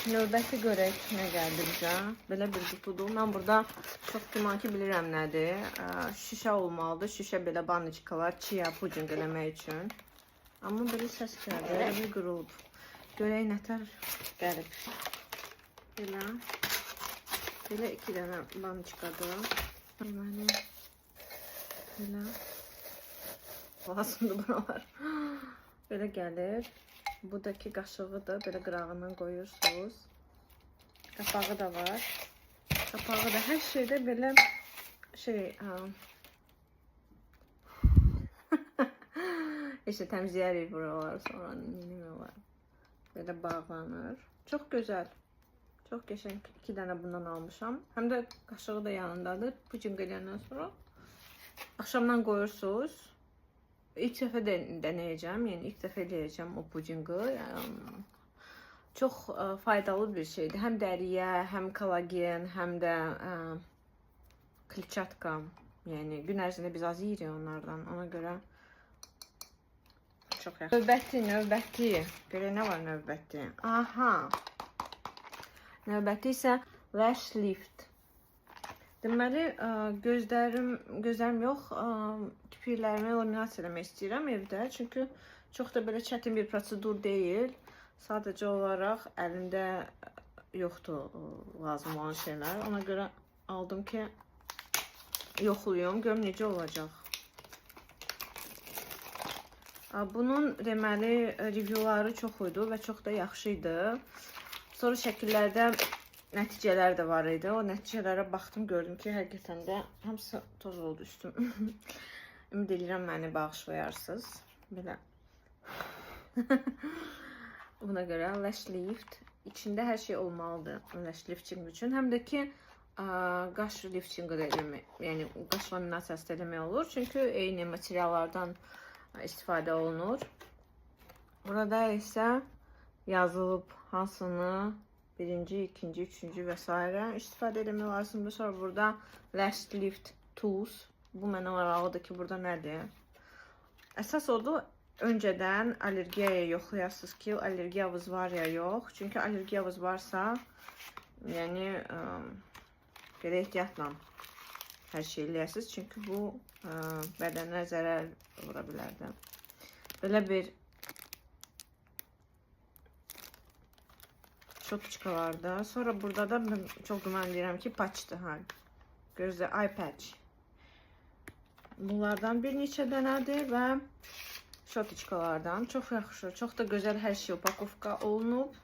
Növbəti görək nə gəldi bizə. Belə bir qutudur. Mən burada çox güman ki bilirəm nədir. Şişə olmalıdır. Şişə belə banıçkalar, chia pudinq eləmək üçün. Amma belə səs gəldi. Elə bir qırılıb. Görək nətər gəlib. Belə. Belə iki dənə banıçkadır. Deməli, belə. Lazımdır buralar. Belə gəlir. Bu da ki qaşığıdır. Belə qırağından qoyursunuz. Qapağı da var. Qapağı da hər şeydə belə şey ha. İşte təmizləyərik buraları sonra nə olar. Belə bağlanır. Çox gözəl. Çox qəşəng. İki dənə bundan almışam. Həm də qaşığı da yanındadır. Pudinq eləyəndən sonra axşamdan qoyursunuz. İlk dəfə də denəyəcəm. Yəni ilk dəfə eləyəcəm o pudinqi. Yəni, çox faydalı bir şeydir. Həm dəriyə, həm kolagen, həm də kletçatka. Yəni gün ərzində biz az yeyirik onlardan. Ona görə çox yaxşı. Növbəti, növbəti. Görək nə var növbəti. Aha. Növbəti isə Lash Lift. Deməli, gözlərim yox, kipriklərimi laminasiya eləmək istəyirəm evdə. Çünki çox da belə çətin bir prosedur deyil. Sadəcə olaraq əlimdə yoxdur lazım olan şeylər. Ona görə aldım ki, yoxlayım, görüm necə olacaq. Bunun deməli reviewları çox idi və çox da yaxşı idi. Sonra şəkillərdə nəticələr də var idi. O nəticələrə baxdım, gördüm ki, həqiqətən də hamısı toz oldu üstüm. Ümid edirəm məni bağışlayarsınız. Belə. Buna görə Lash Lift içində hər şey olmalıdır Lash Lifting üçün. Həm də ki qaş liftingi də eləmək, yəni qaş laminasiyası da eləmək olur. Çünki eyni materiallardan istifadə olunur. Burada isə yazılıb hansını birinci, ikinci, üçüncü və s. istifadə eləmək lazımdır. Sonra burada Lash Lift Tools. Bu mənə maraqlıdır ki, burada nədir? Əsas odur, öncədən allergiyaya yoxlayasınız ki, allergiyavız var ya yox. Çünki allergiyavız varsa, yəni belə ehtiyatla hər şey eləyəsiniz. Çünki bu bədənə zərər vura bilər də. Belə bir şotuçkalarda. Sonra burada da mən çox güman edirəm ki, patchdır. Ha. Gözlə eye patch. Bunlardan bir neçə dənədir və şotuçkalardan. Çox yaxşı, çox da gözəl hər şey upakovka olunub.